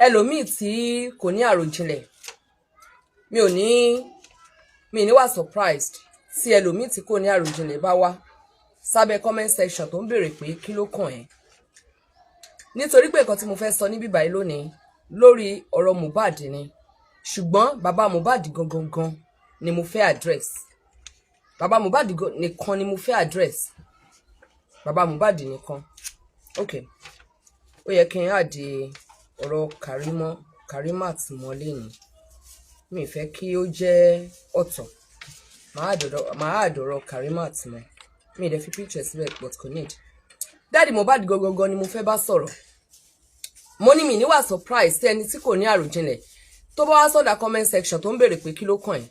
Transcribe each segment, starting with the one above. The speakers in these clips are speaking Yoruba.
Ẹlòmíì tí kò ní àròjinlẹ̀, mi ò ní mi ní wà surprised tí ẹlòmíì tí kò ní àròjinlẹ̀ bá wá sábẹ́ comment section tó ń béèrè pé kí ló kàn ẹ́, nítorí pé nǹkan tí mo fẹ́ sọ níbí báyìí lónìí lórí ọ̀rọ̀ Mohbad ni. Ṣùgbọ́n bàbá Mohbad gangan gan ni mo fẹ́ address. Bàbá Mohbad nìkan ni mo fẹ́ address, bàbá Mohbad nìkan. Ok, ó yẹ kí n add ọ̀rọ̀ Karimo, Karimat mọ́lẹ̀ ni. Mi ì fẹ́ kí ó jẹ́ ọ̀tọ̀. Màá add ọ̀rọ̀ Karimat mọ́. Mi ì dẹ̀ fi picture síbẹ̀, but kò need. Daddy Mohbad gangan ni mo fẹ́ bá sọ̀rọ̀. Mo ní mi ní wà surprise tí ẹni tí kò ní àròjinlẹ̀ tó bá wá sọ́dà comment section tó ń béèrè pé kí ló kàn ẹ́.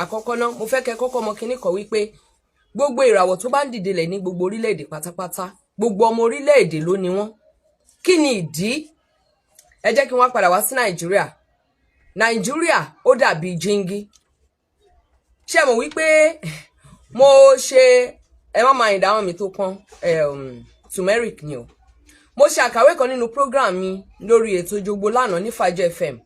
Àkọ́kọ́ náà, mo fẹ́ kẹ́ kọ́kọ́ mọ kinní kan wípé gbogbo ìràwọ̀ tó bá ń dìde lẹ̀ ní gbogbo orílẹ̀-èdè pátápátá, gbogbo ọmọ orílẹ̀-èdè ló ní wọ́n. Kí ni ìdí? Ẹ jẹ́ kí wọ́n padà wá sí Nàìjíríà. Nàìjíríà ó dàbí jíngí. Ṣé ẹ mọ̀ wípé mo ṣe, ẹ má máa ìdáhùn mi tó pọ́n, turmeric ni o. Mo ṣe àkàwé kan nínú program mi lórí ètò Jogbo lánàá ní Fàájì FM.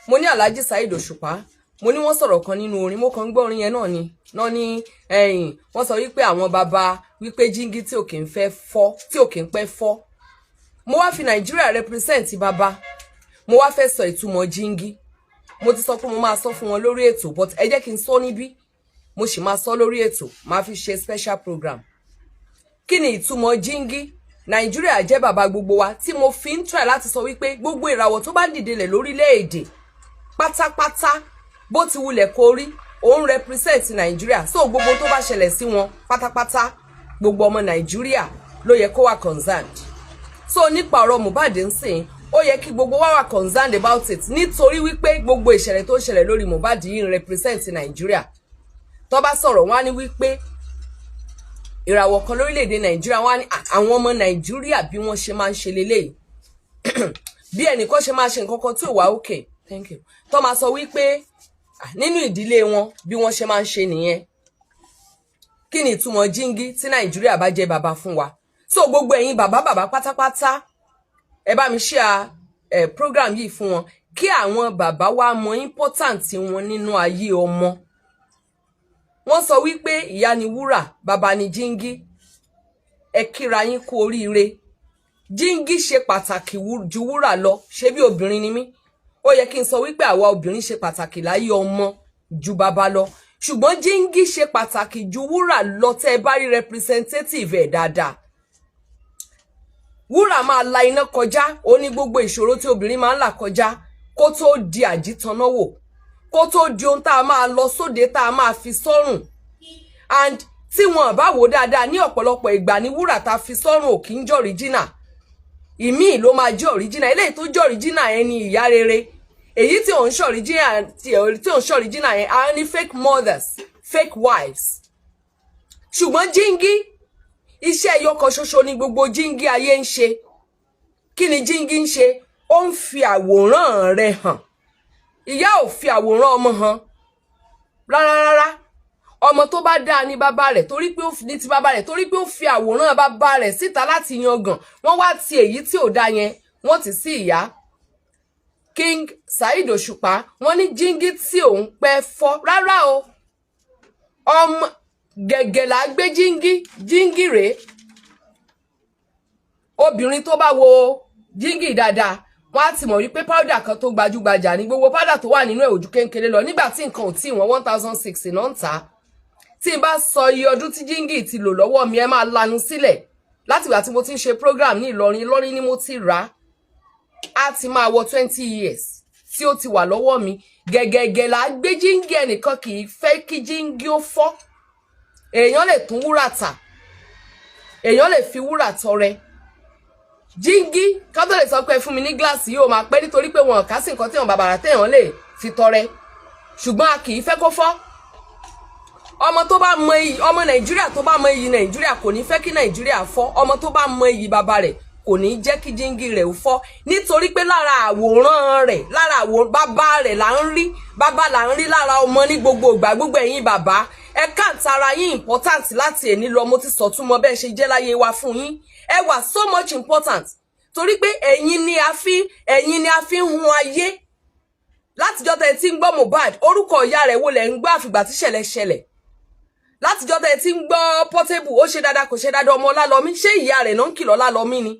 Mo ní Alhaji Saheed Òṣùpá, mo ní wọ́n sọ̀rọ̀ kan nínú orin. Mo kàn ń gbọ́ orin yẹn náà ni náà ní ẹ̀yìn wọ́n sọ wípé àwọn bàbá wípé jíngí tí ò kì í fẹ́ fọ́, tí ò kì í pẹ́ fọ́. Mo wá fi Nàìjíríà represent bàbá. Mo wá fẹ́ sọ ìtumọ̀ jíngí. Mo ti sọ pé mo máa sọ fún wọn lórí ètò, but ẹ jẹ́ kí n sọ níbí. Mo sì máa sọ lórí ètò, máa fi ṣe special program. Kí ni ìtumọ̀ jíngí? Nàìjíríà jẹ́ bàbá gbogbo wa, tí mo fi ń try láti sọ wípé gbogbo ìràwọ̀ tó bá dìde lẹ̀ lórílẹ̀‐èdè pátápátá, bó ti wulẹ̀ kó rí, òun represent Nàìjíríà. So gbogbo tó bá ṣẹlẹ̀ sí wọn pátápátá, gbogbo ọmọ Nàìjíríà ló yẹ kó wà concerned. So nípa ọ̀rọ̀ Mohbad ń sìn, ó yẹ kí gbogbo wa wà concerned about it, nítorí wípé gbogbo ìṣẹ̀lẹ̀ tó ń ṣẹlẹ̀ lórí Mohbad yìí ń represent Nàìjíríà. Tó bá sọ̀rọ̀, wọ́n á ní wípé ìràwọ̀ kan lórílẹ̀‐èdè Nàìjíríà, wọ́n á ní àwọn ọmọ Nàìjíríà bí wọ́n ṣe máa ń ṣe leléyìí, bí ẹnìkan ṣe máa ṣe nǹkan kan tí ò wá okay, thank you, tó máa sọ wípé nínú ìdílé wọn, bí wọ́n ṣe máa ń ṣe nìyẹn. Kí ni ìtumọ̀ jíngí tí Nàìjíríà bá jẹ́ bàbá fún wa? So gbogbo ẹ̀yin bàbá bàbá pátápátá, ẹ bá mi share ẹ program yìí fún wọn, kí àwọn bàbá wa mọ important wọn nínú ayé ọmọ. Wọ́n sọ wípé ìyá ni wúrà, bàbá ni jíngí. Ẹ kíra yín kú oríire. Jíngí ṣe pàtàkì ju wúrà lọ. Ṣé bí obìnrin ni mí, ó yẹ kí n sọ wípé àwa obìnrin ṣe pàtàkì láyé ọmọ ju bàbá lọ, ṣùgbọ́n jíngí ṣe pàtàkì ju wúrà lọ. Tẹ́ ẹ bá rí representative ẹ̀ dáadáa, wúrà máa la iná kọjá. Ó ní gbogbo ìṣòro tí obìnrin máa ń là kọjá kó tó di àjítanáwò, kó tó di ohun tá a máa lọ sóde, tá a máa fi sọ́rùn. And tí wọn bá wò dáadáa, ní ọ̀pọ̀lọpọ̀ ìgbà ní wúrà tá a fi sọ́rùn ò kí ń jẹ́ original. Ìmíì ló máa jẹ́ original. Eléyìí tó jẹ́ original yẹn ni ìyá rere. Èyí tí ò ń ṣe original, tí ò ń ṣe original yẹn, á ní fake mothers, fake wives. Ṣùgbọ́n jíngí, iṣẹ́ ẹyọ kan ṣoṣo ni gbogbo jíngí ayé ń ṣe. Kí ni jíngí ń ṣe? Ó ń fi àwòrán rẹ̀ hàn. Ìyá ò fi àwòrán ọmọ hàn rárá rárá. Ọmọ tó bá dáa ní bàbá rẹ̀, torí pé ó ní ti bàbá rẹ̀, torí pé ó fi àwòrán bàbá rẹ̀ síta láti yangàn. Wọ́n wá ti èyí tí ò dáa yẹn, wọ́n ti sí ìyá. King Saheed Òṣùpá, wọ́n ní jíngí tí òun pẹ́ fọ́. Rárá o, ọmọ gẹ̀gẹ̀ là á gbé jíngí. Jíngí rèé. Obìnrin tó bá wo jíngì dáadáa, wọ́n á ti mọ̀ wípé powder kan tó gbajúgbajà ní. Gbogbo powder tó wà nínú ẹ̀ ojú kéńkéré lọ. Nígbà tí nǹkan ò tí wọ́n, 1,600 náà ń tà á. Tí n bá sọ iye ọdún tí jíngì ti lò lọ́wọ́ mi, ẹ máa lanu sílẹ̀. Látìgbà tí mo ti ń ṣe program ní Ìlọrin, Ìlọrin ni mo ti rà á. Á ti máa wọ 20 years tí ó ti wà lọ́wọ́ mi. Gẹ̀gẹ̀gẹ̀ là á gbé jíngì. Ẹnìkan kì í fẹ́ kí jíngì ó fọ́. Èèyàn lè tún wúrà tà, èèyàn lè fi wúrà tọrẹ. Jíngí, ká tó lè sọ pé fún mi ní gíláàsì yóò máa pẹ́, nítorí pé wọn kà sí nǹkan tí wọn bàbàrà téèyàn lè fi tọrẹ, ṣùgbọ́n a kì í fẹ́ kó fọ́. Ọmọ tó bá mọ iyì ọmọ Nàìjíríà, tó bá mọ iyì Nàìjíríà, kò ní fẹ́ kí Nàìjíríà fọ́. Ọmọ tó bá mọ iyì bàbá rẹ̀ kò ní jẹ́ kí jíngí rẹ̀ ó fọ́, nítorí pé lára àwòrán rẹ̀, lára àwòrán bàbá rẹ̀ là ń rí. Bàbá là ń rí lára ọmọ ní gbogbo ìgbà. Gbogbo ẹ̀yin bàbá, ẹ count ara yín important láti èní lọ. Mo ti sọ̀túnmọ́ bẹ́ẹ̀ ṣe jẹ́ láyé wa fún yín. Ẹ wà so much important. Torí pé ẹ̀yin ni a fi ń hun ayé. Látijọ́ tẹ́ ti ń gbọ́ Mohbad, orúkọ ìyá rẹ̀ wo lẹ̀ ń gbọ́ àfìgbà tí ṣẹlẹ̀ ṣẹlẹ̀? Látijọ́ tẹ́ ti ń gbọ́ Portable, ó ṣe dáadáa, kò ṣe dáadáa, ọmọ Ọlálọ́mí, ṣé ìyá rẹ̀ náà ń kìlọ̀ Ọlálọ́mí ni?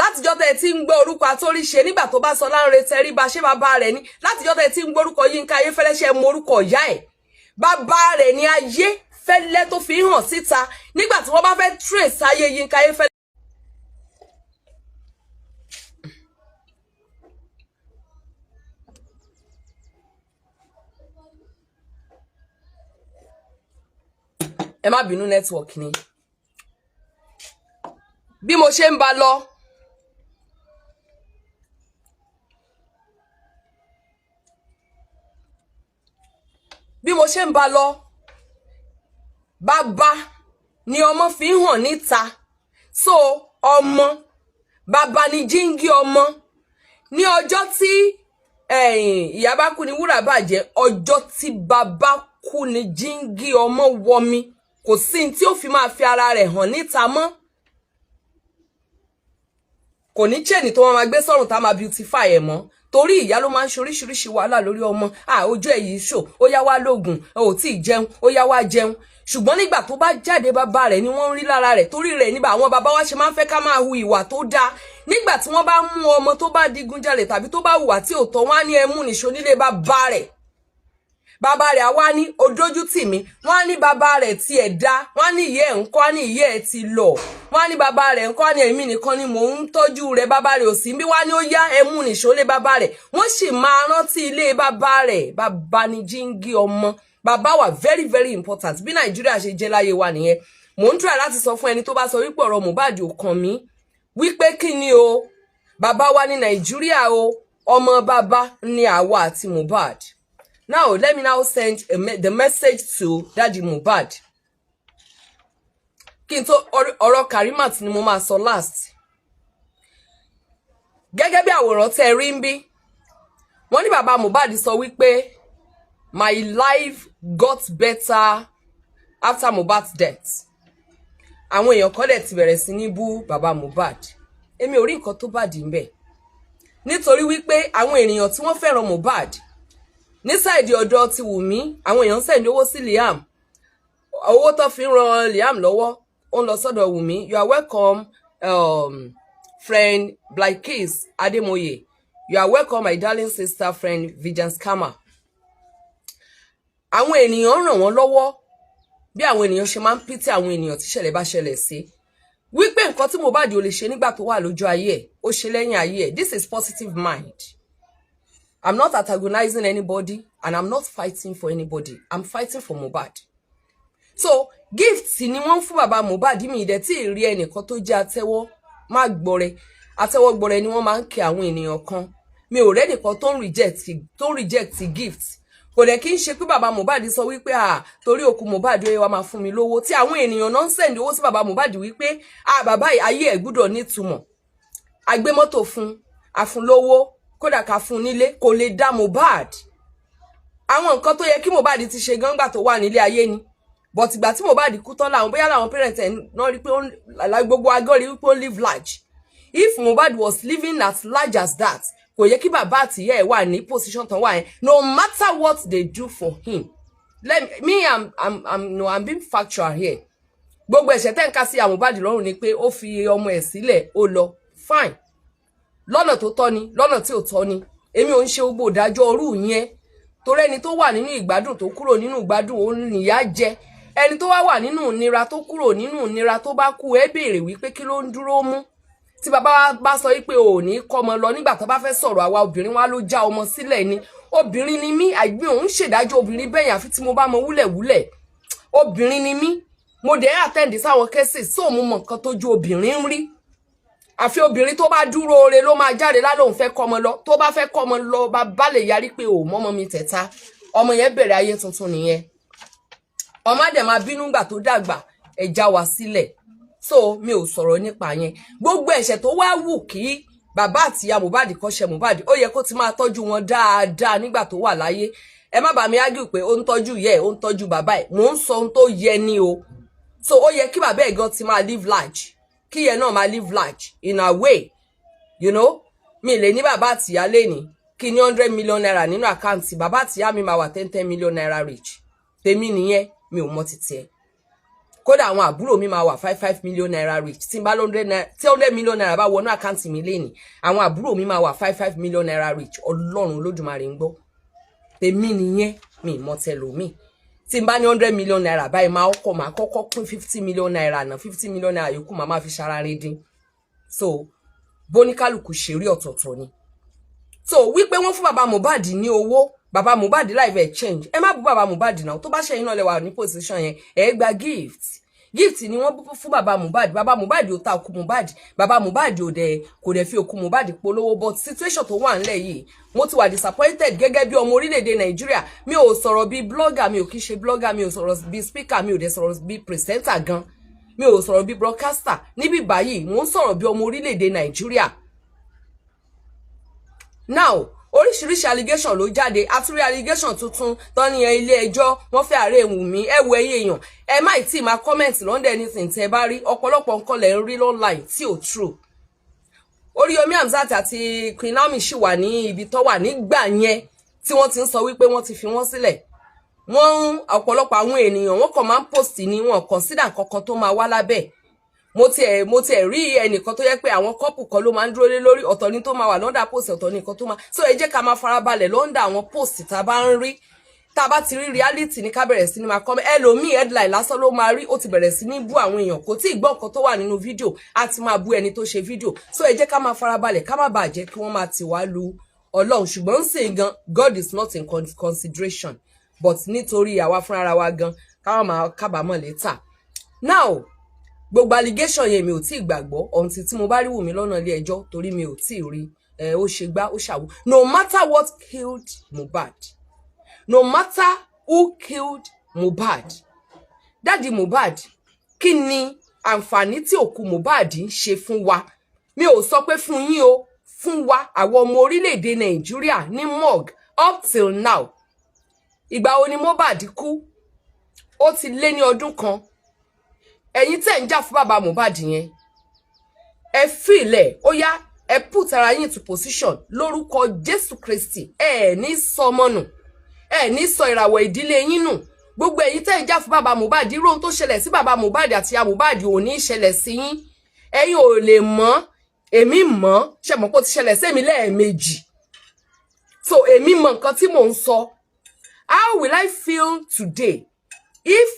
Látijọ́ tẹ́ ti ń gbọ́ orúkọ Atóríṣe, nígbà tó bá sọ Lánre Tẹríba, ṣé bàbá rẹ̀ ni? Látijọ́ tẹ́ ti ń gbọ́ orúkọ Yínká Ayéfẹ́lẹ́, ṣe mọ orúkọ ìyá ẹ̀? Bàbá rẹ̀ ni ayé fẹ́lẹ́ tó fi hàn síta nígbà tí wọ́n bá fẹ́ trace ayé Yínká Ayéfẹ́lẹ́. Ẹ má bínú, network ni. Bí mo ṣe ń ba lọ, bí mo ṣe ń ba lọ, bàbá ni ọmọ fi ń hàn níta. So ọmọ, bàbá ni jíǹgí ọmọ. Ní ọjọ́ tí ìyá bá kú ni wúrà bàjẹ́, ọjọ́ tí bàbá kú ni jíǹgí ọmọ wọmi. Kò sí ní tí ó fi máa fi ara rẹ̀ hàn níta mọ́. Kò ní chain tó máa gbé sọ́rùn tá máa beautify ẹ̀ mọ́, torí ìyá ló máa ń ṣe oríṣiríṣi wàhálà lórí ọmọ. À ojú ẹ̀ yìí ṣò, ó yá wá lóògùn, ó tí ì jẹun, ó yá wá jẹun. Ṣùgbọ́n nígbà tó bá jáde, bàbá rẹ̀ ni wọ́n ń rí lára rẹ̀. Torí rẹ̀ nígbà àwọn bàbá wa ṣe máa ń fẹ́ ká máa hu ìwà tó dáa. Nígbà tí wọ́n bá mú ọmọ tó bá digunjalè tàbí tó bá hùwà tí ò tọ́, wọ́n á ní ẹ mú nìṣó nílé bàbá rẹ̀. Bàbá rẹ̀ àwa ní odójú tì mí. Wọ́n á ní bàbá rẹ̀ tiẹ̀ dá. Wọ́n á ní ìyá ẹ̀ ńkọ́? Á ní ìyá ẹ̀ ti lọ. Wọ́n á ní bàbá rẹ̀ ńkọ́? Á ní èmi nìkan ni mò ń tọ́jú rẹ̀, bàbá rẹ̀ ò sí bí. Wọ́n á ní ó yá, ẹ mú nìṣó lé bàbá rẹ̀. Wọ́n sì máa rántí ilé bàbá rẹ̀. Bàbá ni jíǹgí ọmọ. Bàbá wà very very important. Bí Nàìjíríà ṣe jẹ́ láyé wa nìyẹn. Mò ń try láti sọ fún ẹni tó bá sọ wípé ọ̀rọ̀ Mohbad ò kàn mí, wípé kí ni o, bàbá wa ní Nàìjíríà o, ọmọ bàbá ní àwa àti Mohbad. Now let me now send the message to Daddy Mohbad. Kí n tó, ọ̀rọ̀ Karimat ni mo máa sọ last. Gẹ́gẹ́ bí àwòrán tẹ́ ẹ rí ń bí, wọ́n ní bàbá Mohbad sọ wípé my life got better after Mohbad's death. Àwọn èèyàn kan dẹ̀ ti bẹ̀rẹ̀ sí ní bú bàbá Mohbad. Èmi ò rí nǹkan tó bàdí ń bẹ̀, nítorí wípé àwọn ènìyàn tí wọ́n fẹ́ràn Mohbad ní side ọ̀dọ̀ ti Wùmí, àwọn èèyàn ń send owó sí Liam. Owó tó fi ń ran Liam lọ́wọ́, ó ń lọ sọ́dọ̀ Wùmí. You are welcome, friend Blackis Ademoye. You are welcome, my darling sister friend Vijan Scammer. Àwọn ènìyàn ń ràn wọ́n lọ́wọ́. Bí àwọn ènìyàn ṣe máa ń pity àwọn ènìyàn tí ìṣẹ̀lẹ̀ bá ṣẹlẹ̀ sí, wípé nǹkan tí Mohbad ò lè ṣe nígbà tó wà lójú ayé ẹ̀, ó ṣe lẹ́yìn ayé ẹ̀. This is positive mind. I'm not antagonizing anybody and I'm not fighting for anybody. I'm fighting for Mohbad. So gift ni wọ́n ń fún bàbá Mohbad. Mi ìdẹ̀ tí ì rí ẹnìkan tó jẹ́ atẹ́wọ́ má gbọ́rẹ́. Atẹ́wọ́ gbọ́rẹ́ ni wọ́n máa ń kí àwọn ènìyàn kan. Mi ò rẹ́nìkan tó ń reject gift. Kò dẹ̀ kí n ṣe pé bàbá Mohbad sọ wípé à torí òkú Mohbad, ó yẹ wá máa fún mi lówó. Tí àwọn ènìyàn náà ń send owó sí bàbá Mohbad wípé à bàbá ayé ẹ̀ gbúdọ̀ nítumọ̀, agbé mọ́tò fún, àfúnlówó, kódà ká fún nílé, kò lè dá Mohbad. Àwọn nǹkan tó yẹ kí Mohbad ti ṣe gángbà tó wà nílé ayé ni, but ìgbà tí Mohbad kú tán làwọn, bóyá làwọn parents ẹ̀ náà rí pé ó gbogbo agọ́ rí wípé ó live large. If Mohbad was living as large as that, kò yẹ kí bàbá àtìyá ẹ̀ wà ní position tán wà yẹn. No matter what they do for him, let me, I'm, no, I'm being factual here. Gbogbo ẹ̀ṣẹ̀ tẹ́ ń ká sí Mohbad lọ́rùn ni pé ó fi ọmọ ẹ̀ sílẹ̀, ó lọ. Fine, lọ́nà tó tọ́ ni, lọ́nà tí ò tọ́ ni, èmi ò ń ṣe gbogbo ìdájọ́ orú yẹn, torí ẹni tó wà nínú ìgbádùn tó kúrò nínú ìgbádùn, òun nìyà jẹ. Ẹni tó wá wà nínú ìnira tó kúrò nínú ìnira, tó bá kú, ẹ béèrè wípé kí ló ń dúró mú. Tí bàbá bá sọ wípé ò ní kọ́mọ lọ, nígbà tó bá fẹ́ sọ̀rọ̀, àwa obìnrin wa ló já ọmọ sílẹ̀ ni. Obìnrin ni mí, àgbẹ̀ òun ṣèdájọ́ obìnrin bẹ́yìn àfi tí mo bá mọ wúlẹ̀wúlẹ̀. Obìnrin ni mí, mo dẹ̀ attend sáwọn cases, so mo mọ nǹkan tójú obìnrin ń rí. Àfi obìnrin tó bá dúró ore ló máa jáde lálóhùn fẹ́ kọ́mọ lọ. Tó bá fẹ́ kọ́mọ lọ, bá lè yarí pé ò mọ́mọ́ mi tẹ̀ta, ọmọ yẹn bẹ̀rẹ̀ ayé tuntun nìyẹn. Ọmọ àdẹ̀ máa bínú gbà tó dàgbà, ẹ̀ já wa sílẹ̀. So mi ò sọ̀rọ̀ nípa yẹn. Gbogbo ẹ̀ṣẹ̀ tó wá wù kí bàbá àti ìyá Mohbad kọ́ ṣe Mohbad, ó yẹ kó ti máa tọ́jú wọn dáadáa nígbà tó wà láyé. Ẹ má bà mí ágìl pé ó ń tọ́jú ìyá ẹ̀, ó ń tọ́jú bàbá ẹ̀. Mò ń sọ ohun tó yẹ ni o. So ó yẹ kí bàbá ẹ̀ gan ti máa live large. Kí Kí yẹn náà máa live large in a way. Mi lè ní bàbá àtìyá lẹ́ni kí ní ₦100 million nínú account. Bàbá àtìyá mi máa wà 10 10 million naira rich. Tèmi nìyẹn, mi ò mọ títí ẹ. Kódà àwọn àbúrò mi máa wà 5 5 million naira rich. Tí n bá hundred naira, tí ₦100 million bá wọnú account mi lẹ́ni, àwọn àbúrò mi máa wà 5 5 million naira rich. Ọlọ́run Olódùmarè ń gbọ́. Tèmi nìyẹn, mi ì mọ tẹlòmíì. Tí n bá ní ₦100 million báyìí, máa kọ́ máa kọ́kọ́ pín ₦50 million náà, ₦50 million yòókù máa máa fi ṣara rin dín. So bóníkálùkù ṣe rí ọ̀tọ̀ọ̀tọ̀ ni. So wípé wọ́n fún bàbá Mohbad ní owó, bàbá Mohbad life ẹ̀ change, ẹ má bú bàbá Mohbad náà. Tó bá ṣe yín náà lẹ wà ní position yẹn, ẹ gba gift. Gift ni wọ́n fún bàbá Mohbad. Bàbá Mohbad ò ta òkú Mohbad, bàbá Mohbad ò dẹ̀ kò dẹ̀ fi òkú Mohbad polówó. But situation tó wà ńlẹ̀ yìí, mo ti wà disappointed gẹ́gẹ́ bí ọmọ orílẹ̀-èdè Nàìjíríà. Mi ò sọ̀rọ̀ bí blogger, mi ò kí ṣe blogger, mi ò sọ̀rọ̀ bí speaker, mi ò dẹ̀ sọ̀rọ̀ bí presenter gan, mi ò sọ̀rọ̀ bí broadcaster níbí báyìí. Mo ń sọ̀rọ̀ bí ọmọ orílẹ̀-èdè Nàìjíríà. Now, oríṣiríṣi allegation ló jáde. Àtúrí allegation tuntun tó ní ilé ẹjọ́ wọ́n fẹ́ àárẹ̀ Wùmí. Ẹ wo, ẹ̀yin èèyàn, ẹ má tí ì máa comment under anything tẹ́ bá rí. Ọ̀pọ̀lọpọ̀ nǹkan lẹ̀ ń rí online tí ò true. Oríyomi Hamzat àti Queen Naomi ṣì wà ní ibi tó wà nígbà yẹn tí wọ́n ti ń sọ wípé wọ́n ti fi wọ́n sílẹ̀. Wọ́n ń ọ̀pọ̀lọpọ̀ àwọn ènìyàn, wọ́n kàn máa ń post ní wọn consider kankan tó máa wá lábẹ́. Mo tiẹ̀ rí ẹnìkan tó yẹ pé àwọn couple kan ló máa ń dúró lé lórí. Ọ̀tọ̀ ni tó máa wà l' under post, ọ̀tọ̀ ni nǹkan tó máa. So ẹ jẹ́ ká máa farabalẹ̀ l' under àwọn post tá a bá ń rí. Tá a bá ti rí reality ní ká bẹ̀rẹ̀ sí ní máa comment. Ẹlòmíì, headline lásán ló máa rí, ó ti bẹ̀rẹ̀ sí ní bú àwọn èèyàn. Kò tí ì gbọ́ nǹkan tó wà nínú fídíò, á ti máa bú ẹni tó ṣe fídíò. So ẹ jẹ́ ká máa farabalẹ̀, ká má bàa jẹ́ kí wọ́n máa tì wá lu Ọlọ́run. Ṣùgbọ́n ń sìn gan, God is not in consideration, but nítorí àwa fúnra wa gan, káwọn máa kábàámọ̀ later. Now, gbogbo allegation yẹn, mi ò tí ì gbàgbọ́ until tí mo bá rí Wùmí lọ́nà ilé ẹjọ́, torí mi ò tí ì rí ẹ. Ó ṣe gbá, ó ṣàwò. No matter what killed Mohbad, no matter who killed Mohbad, daddy Mohbad, kí ni àǹfààní tí òkú Mohbad ń ṣe fún wa? Mi ò sọ pé fún yín o, fún wa, àwọn ọmọ orílẹ̀-èdè Nàìjíríà ní morgue up till now. Ìgbà wo ni Mohbad kú? Ó ti lé ní ọdún kan. Ẹ̀yin tẹ́ ń jà fún bàbá Mohbad yẹn, ẹ fìlẹ̀, ó yá, ẹ put ara yín into position. Lórúkọ Jésù Kristi, ẹ ní sọmọ nù, ẹ ní sọ ìràwọ̀ ìdílé yín nù. Gbogbo ẹ̀yin tẹ́ ń jà fún bàbá Mohbad, irú ohun tó ṣẹlẹ̀ sí bàbá Mohbad àti ìyá Mohbad ò ní ṣẹlẹ̀ sí yín. Ẹ̀yin ò lè mọ̀, èmi mọ̀. Ṣe mọ̀ pé ó ti ṣẹlẹ̀ sí èmi lẹ́ẹ̀mejì? So èmi mọ̀ nǹkan tí mò ń sọ. How will I feel today if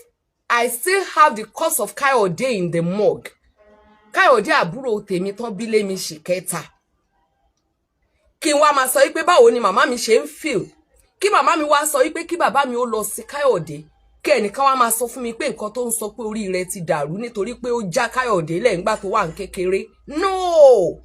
I still have the corpse of Kayode in the morgue? Káyọ̀dé, àbúrò tèmi tán bí lé mi ṣì kẹta. Kí n wá máa sọ wípé báwo ni màmá mi ṣe ń feel, kí màmá mi wá sọ wípé kí bàbá mi ó lọ sí Káyọ̀dé, kí ẹnìkan wá máa sọ fún mi pé nǹkan tó ń sọ pé orí rẹ̀ ti dàrú nítorí pé ó já Káyọ̀dé lẹ́yìn gbà tó wà ní kékeré. No,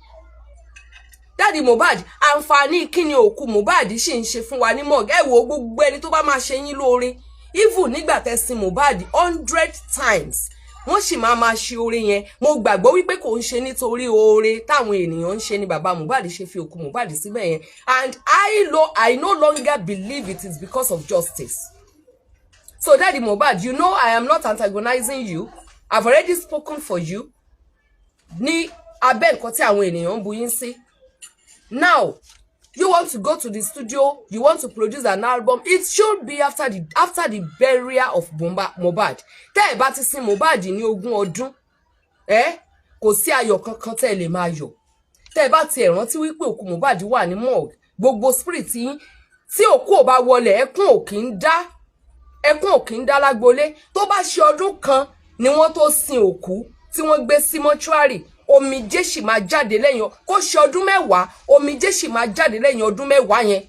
daddy Mohbad, àǹfààní kí ni òkú Mohbad sì ń ṣe fún wa ní morgue? Ẹ wo, gbogbo ẹni tó bá máa ṣe yín lóore, even nígbà tẹ́ sin Mohbad 100 times, wọ́n sì máa máa ṣe oore yẹn. Mo gbàgbọ́ wípé kò ń ṣe nítorí oore táwọn ènìyàn ń ṣe ni bàbá Mohbad ṣe fi òkú Mohbad síbẹ̀ yẹn. And I no longer believe it is because of justice. So daddy Mohbad, you know I am not antagonizing you. I've already spoken for you ní abẹ́ nǹkan tí àwọn ènìyàn ń bu yín sí. Now you want to go to the studio, you want to produce an album. It should be after the burial of Mohbad. Tẹ́ ẹ̀ bá ti sin Mohbad ní ogún ọdún, ẹ kò sí ayọ̀ kankan tẹ́ ẹ lè máa yọ̀. Tẹ́ ẹ bá ti ẹ̀ rántí wípé òkú Mohbad wà ní morgue, gbogbo spirit yín, tí òkú ò bá wọlé, ẹkún ò kì í dá, ẹkún ò kì í dá lágbolé. Tó bá ṣe ọdún kan ni wọ́n tó sin òkú tí wọ́n gbé sí mọ́ṣúárì, omijé sì máa jáde lẹ́yìn. Kó ṣe ọdún 10, omijé sì máa jáde lẹ́yìn ọdún 10 yẹn.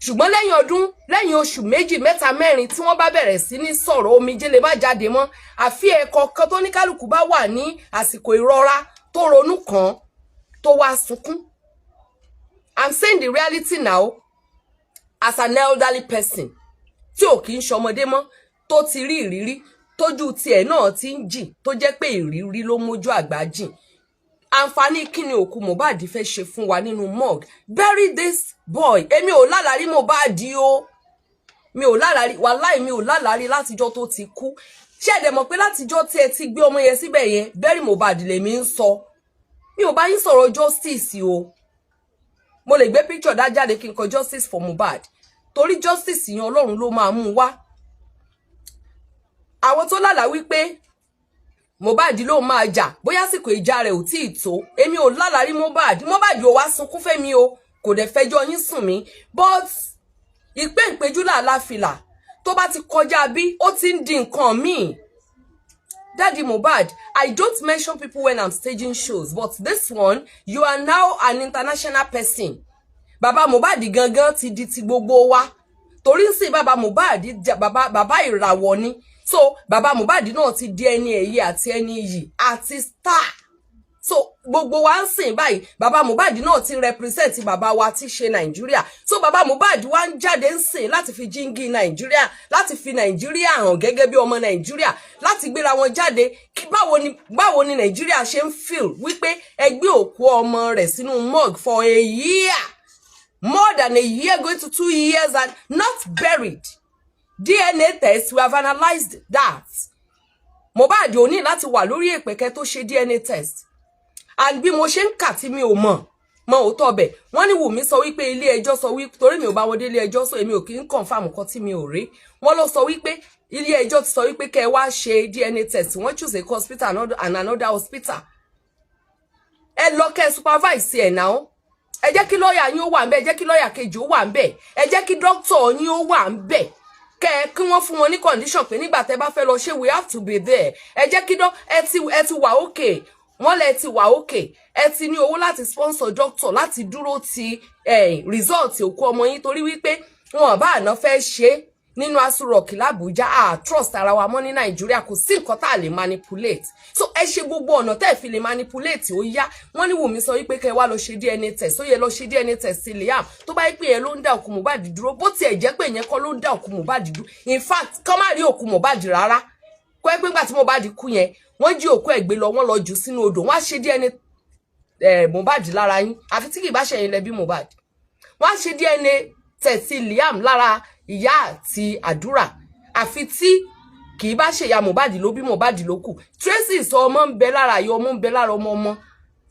Ṣùgbọ́n lẹ́yìn ọdún, lẹ́yìn oṣù 2, 3, 4 tí wọ́n bá bẹ̀rẹ̀ sí ní sọ̀rọ̀, omijé lè má jáde mọ́, àfi ẹ̀kọ́ kan tó ní kálukú bá wà ní àsìkò ìrora tó ronú kàn tó wá sunkún. I'm saying the reality now as an elderly person tí ò kì í ṣọmọdé mọ́, tó ti rí ìrírí, tójú tiẹ̀ náà ti ń jìn, tó jẹ́ pé ìrírí ló mójú àgbà jìn. Àǹfààní kí ni òkú Mohbad fẹ́ ṣe fún wa nínú morgue? Bury this boy. Èmi ò lálàrí Mohbad o, mi ò lálàrí, wàláì, mi ò lálàrí látijọ́ tó ti kú. Ṣé ẹ dẹ̀ mọ̀ pé látijọ́ tí ẹ ti gbé ọmọ yẹn síbẹ̀ yẹn, bury Mohbad lèmi ń sọ. Mi ò bá yín sọ̀rọ̀ justice o. Mo lè gbé picture dá jáde kí n kọ "justice for Mohbad", torí justice yẹn, Ọlọ́run ló máa mú un wá. Àwọn tó lálàá wípé Mohbad ló máa jà, bóyá àsìkò ìjà rẹ̀ ò tí ì tó. Èmi ò lálàá rí Mohbad. Mohbad ò wá sunkún fẹ́mi o, kò dẹ̀ fẹjọ́ yín sùn mí, but ìpé ìpéjú làlá fìlà tó bá ti kọjá bí ó ti ń di nǹkan míì. Daddy Mohbad, I don't mention people when I'm staging shows, but this one, you are now an international person. Bàbá Mohbad gangan ti di ti gbogbo wa, torí ń sìn bàbá Mohbad, bàbá bàbá ìràwọ̀ ni. So bàbá Mohbad náà ti di ẹni ẹ̀yẹ àti ẹni iyì àti star. So gbogbo wa ń sìn báyìí, bàbá Mohbad náà ti represent bàbá wa tí ṣe Nàìjíríà. So bàbá Mohbad wá ń jáde ń sìn láti fi jíngí Nàìjíríà, láti fi Nàìjíríà hàn gẹ́gẹ́ bí ọmọ Nàìjíríà, láti gbéra wọn jáde kí báwo ni Nàìjíríà ṣe ń feel wípé ẹgbẹ́ òkú ọmọ rẹ̀ sínú morgue for a year, more than a year, going to 2 years, and not buried. DNA test, we have analysed that. Mohbad ò ní láti wà lórí èpẹ̀kẹ́ tó ṣe DNA test. And bí mo ṣe ń kà tí mi ò mọ̀ mọ òótọ́ bẹ̀, wọ́n ní Wùmí sọ wípé ilé ẹjọ́ sọ wípé, torí mi ò bá wọn dé ilé ẹjọ́, sọ èmi ò kí ń confirm nǹkan tí mi ò rí. Wọ́n ló sọ wípé ilé ẹjọ́ ti sọ wípé kẹ́ ẹ wá ṣe DNA test. Wọ́n choose a hospital and another hospital. Ẹ lọ kẹ́ ẹ supervise ẹ̀ náà. Ẹ jẹ́ kí lọ́ọ̀yà yín ó wà ń bẹ̀, ẹ jẹ́ kí lọ́ọ̀yà kejì ó wà ń bẹ̀, ẹ jẹ́ kí dókítà yín ó wà ń bẹ̀, kẹ kí wọ́n fún wọn ní condition pé nígbà tẹ́ bá fẹ́ lọ ṣe, we have to be there. Ẹ jẹ́ kí dọ́ ẹ ti wà okay, wọ́n lẹ ti wà okay, ẹ ti ní owó láti sponsor doctor láti dúró ti result òkú ọmọ yín, torí wípé wọn bá àná fẹ́ ṣe nínú Aso Rock l'Abuja. A trust ara wa mọ́ ní Nàìjíríà, kò sí nǹkan tá a lè manipulate. So ẹ ṣe gbogbo ọ̀nà tẹ́ ẹ fi lè manipulate. Ó yá, wọ́n ní Wùmí sọ wípé kẹ́ ẹ wá lọ ṣe DNA test. Ó yẹ lọ ṣe DNA test sí Liam. Tó bá yẹ pé yẹn ló ń dá òkú Mohbad dúró, bó tiẹ̀ jẹ́ pé yẹn kọ́ ló ń dá òkú Mohbad dúró, in fact, kọ́ má rí òkú Mohbad rárá, kọ́ ẹ pé ńgbà tí Mohbad kú yẹn, wọ́n jí òkú ẹ̀ gbé lọ, wọ́n lọ jù sínú odò, wọ́n á ṣe DNA Mohbad lára yín, àfi tí kì í bá ṣẹ̀yìn lẹ́bí Mohbad. Wọ́n á ṣe DNA test Liam lára ìyá àti Àdúrà, àfi tí kì í bá ṣe ìyá Mohbad ló bí Mohbad ló kù. Traces ọmọ ń bẹ lára ìyá ọmọ, ń bẹ lára ọmọ ọmọ.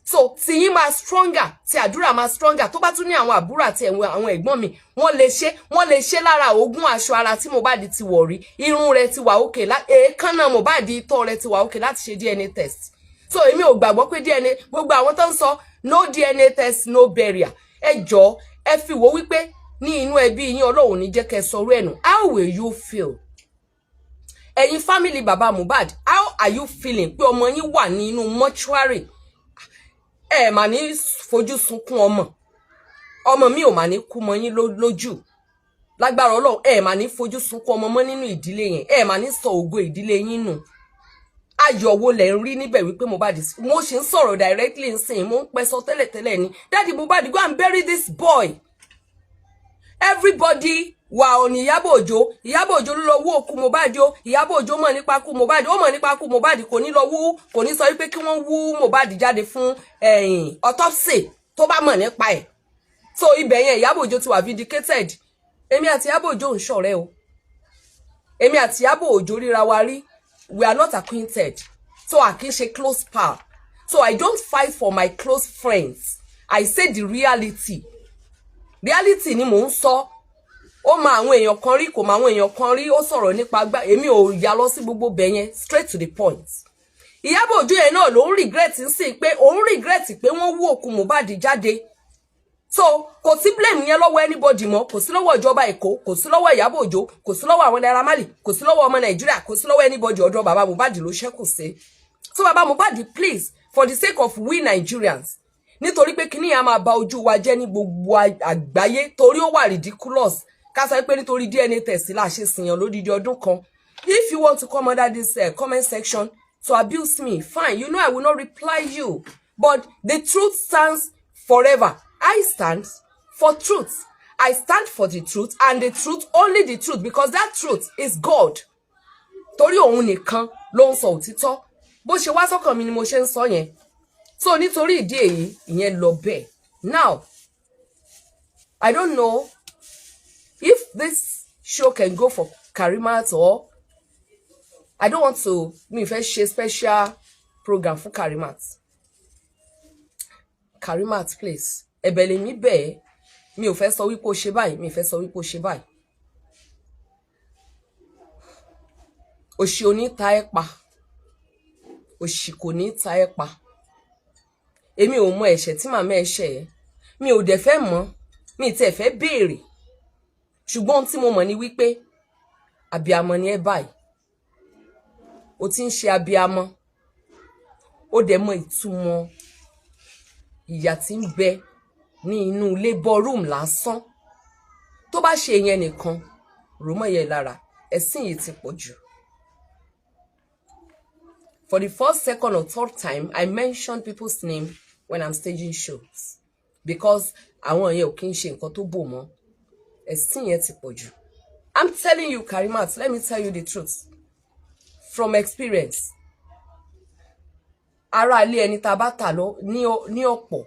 So tìyín máa stronger, tí Àdúrà máa stronger. Tó bá tún ní àwọn àbúrò àti àwọn ẹ̀gbọ́n mi, wọ́n lè ṣe, wọ́n lè ṣe lára ogún aṣọ ara tí Mohbad ti wọ̀ rí. Irun rẹ̀ ti wà òkè, èékánná Mohbad, itọ́ rẹ̀ ti wà òkè láti ṣe DNA test. So èmi ò gbàgbọ́ pé DNA, gbogbo àwọn tó ń sọ "no DNA test, no burial", ẹ jọ̀ọ́, ẹ fi wò wípé ní inú ẹbí yín, Ọlọ́run ní jẹ́ kẹ́ sọ̀rọ̀ ẹ̀nù. How will you feel? Ẹ̀yin family baba Mohbad, how are you feeling pé ọmọ yín wà ní inú mortuary? Ẹ mà ní fojú sunkún ọmọ. Ọmọ mi ò mà ní kú mọ́ yín lójú lágbára Ọlọ́run. Ẹ mà ní fojú sunkún ọmọ mọ́ nínú ìdílé yẹn. Ẹ mà ní sọ ògo ìdílé yín nù. Ayọ̀ wo lẹ̀ ń rí níbẹ̀ wípé Mohbad? Mo ṣe ń sọ̀rọ̀ directly ń sìn, mo ń pẹ́ sọ tẹ́lẹ̀tẹ́lẹ̀ ni. Daddy Mohbad, go and bury this boy. Everybody wà ọ̀ ní Ìyábọ̀ Òjó. Ìyábọ̀ Òjó ló lọ wú òkú Mohbad o. Ìyábọ̀ Òjó mọ̀ nípa kú Mohbad, ó mọ̀ nípa kú Mohbad. Kò ní lọ wú, kò ní sọ wípé kí wọ́n wú Mohbad jáde fún autopsy tó bá mọ̀ nípa ẹ̀. So ibẹ̀ yẹn, Ìyábọ̀ Òjó ti wà vindicated. Èmi àti Ìyábọ̀ Òjó ń ṣọ̀rẹ́ o. Èmi àti Ìyábọ̀ Òjó ríra wa rí. We are not acquainted, so a kì í ṣe close pal. So I don't fight for my close friends. I say the reality. Reality ni mò ń sọ. Ó mọ àwọn èèyàn kan rí, kò mọ àwọn èèyàn kan rí. Ó sọ̀rọ̀ nípa gbá, èmi ò yà lọ sí gbogbo bẹ̀ yẹn. Straight to the point, Ìyábọ̀ Òjó yẹn náà ló ń regret ń sìn pé òun regret pé wọ́n wú òkú Mohbad jáde. So kò sí blame yẹn lọ́wọ́ anybody mọ́. Kò sí lọ́wọ́ ìjọba Èkó, kò sí lọ́wọ́ Ìyábọ̀ Òjó, kò sí lọ́wọ́ àwọn Naira Marley, kò sí lọ́wọ́ ọmọ Nàìjíríà, kò sí lọ́wọ́ anybody. Ọ̀dọ̀ bàbá Mohbad ló ṣẹ́kù sí. So bàbá Mohbad, please, for the sake of we Nigerians, nítorí pé kíní yẹn á máa ba ojú wa jẹ́ ní gbogbo àgbáyé, torí ó wà ridiculous ká sọ pé nítorí DNA test la ṣe sìyàn lódidi ọdún kan. If you want to come under this comment section to abuse me, fine. You know I will not reply you, but the truth stands forever. I stand for truth. I stand for the truth and the truth, only the truth, because that truth is God, torí òun nìkan ló ń sọ òtítọ́. Bó ṣe wá sọ́kàn mi ni mo ṣe ń sọ yẹn. So nítorí ìdí èyí, ìyẹn lọ bẹ́ẹ̀. Now, I don't know if this show can go for Karimat or I don't want to, mi fẹ́ ṣe special program fún Karimat. Karimat, please, ẹ̀bẹ̀ lèmi bẹ́ẹ̀. Mi ò fẹ́ sọ wípé o ṣe báyìí, mi ò fẹ́ sọ wípé o ṣe báyìí. Òṣì ò ní ta ẹ́ pa, òṣì kò ní ta ẹ́ pa. Èmi ò mọ ẹ̀ṣẹ̀ tí màmá ẹ ṣẹ̀ ẹ́, mi ò dẹ̀ fẹ́ mọ̀, mi tiẹ̀ fẹ́ béèrè. Ṣùgbọ́n ohun tí mo mọ̀ ni wípé abiamọ ni ẹ báyìí, o ti ń ṣe abiamọ, ó dẹ̀ mọ ìtumọ̀ ìyà tí ń bẹ ní inú labour room lásán. Tó bá ṣe yẹn nìkan rò mọ́ yẹn lára, ẹ̀sìn yìí ti pọ̀ jù. For the first, second or third time, I mention people's name when I'm staging shows because àwọn yẹn ò kí ń ṣe nǹkan tó bò mọ́. Ẹ̀sìn yẹn ti pọ̀ jù. I'm telling you, Karimat, let me tell you the truth from experience. Ará ilé ẹni tá a bá tà lọ ní ọ̀pọ̀,